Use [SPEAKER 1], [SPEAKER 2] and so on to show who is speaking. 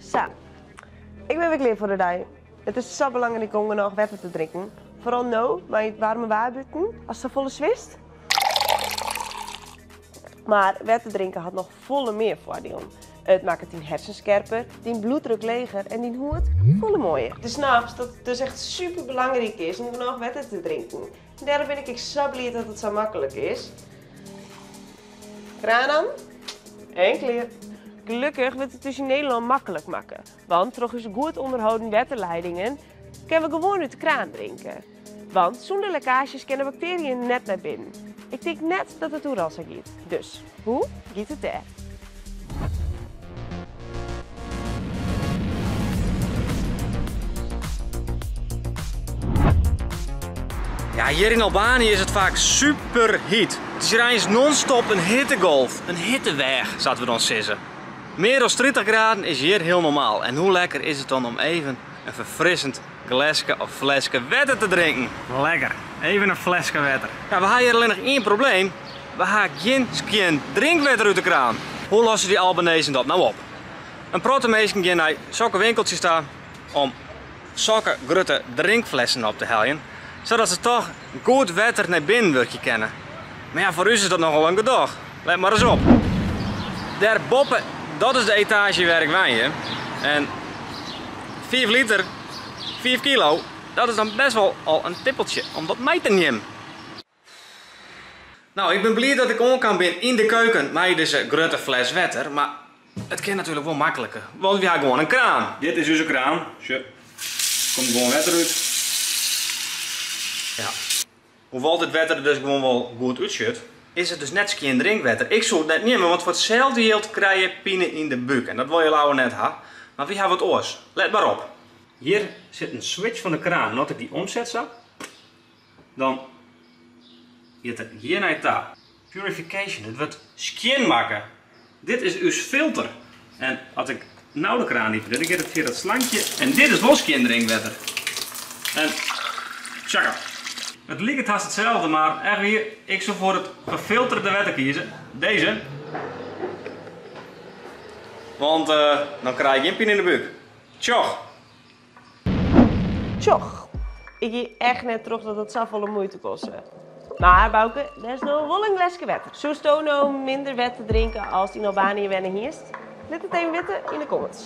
[SPEAKER 1] Sa, ik bin wer klear foar de dei. It is sa belangryk om genôch wetter te drinken. Foaral no, mei it waarme waar bûten, ast safolle switst. Mar wetter drinke hat noch folle mear foardielen. It makket dyn hersens skerper, dyn bloeddruk leger en dyn hûd folle moaier. Do snapst dat it dus echt super belangryk is om genôch wetter te drinken. En dêrom bin ik ek sa bliid dat it sa maklik is. Kraan oan en klear. Gelokkich wurdt it ús yn Nederlân maklik makke. Want troch ús goed ûnderholden wetterleidingen kinne we gewoan út de kraan drinke. Want sûnder lekkaazjes kinne baktearjen net nei binnen. Ik tink net dat it oeral sa giet. Dus, hoe giet it dêr?
[SPEAKER 2] Ja, hjir yn Albanië is it faak super hyt. It is hjir eins non-stop in hittegolf, in hitteweach, sa't we dan sizze. Mear as 30 graden is hjir hiel normaal. En hoe lekker is it dan om even in ferfrissend gleske of fleske wetter te drinken? Lekker, even in fleske wetter. Ja, we ha hjir allinnich ien probleem. We ha gjin skjin drinkwetter út de kraan. Hoe losse dy Albanezen dat no op? In protte minsken gean nei sokke winkeltsjes ta om sokke grutte drinkflessen op te heljen, sadat se toch goed wetter nei binnen wurkje kinne. Mar ja, foar ús is dat nochal in gedoch. Let mar ris op. Dêr boppe, dat is de etaazje wêr ik wenje. En 5 liter, 5 kilo, dat is dan best wol al in tippeltsje om dat mei te nimmen. Nou, ik bin bliid dat ik oankaam bin yn de keuken mei dizze grutte fles wetter, mar it kin natuerlik wol makliker, want wy ha gewoan in kraan. Dit is ús kraan. Sjoch, komt gewoan wetter út. Ja. Hoewol't it wetter der dus gewoan wol goed útsjocht, is it dus net skjin drinkwetter. Ik soe it net nimme, want foar itselde jild krije je pine yn de búk en dat wol je leaver net ha. Mar wy ha wat oars. Let mar op. Hjir sit in switch fan de kraan en as ik dy omset sa, dan giet er hjir nei ta. Purification, it wurdt skjin makke. Dit is ús filter. En as ik no de kraan iepen doch, dan giet it fia dat slankje en dit is wol skjin drinkwetter. En tsjakka. It liket hast itselde, mar echt wier, ik soe foar it gefilterde wetter kieze. Dizze. Want dan krij ik gjin pine yn de búk. Tsjoch!
[SPEAKER 1] Tsjoch! Ik hie echt net troch dat dat safolle muoite koste. Mar Bouke, dêr is no wol in gleske wetter. Soesto no minder wetter drinke ast yn Albanië wenne hiest? Lit it even witte yn de comments.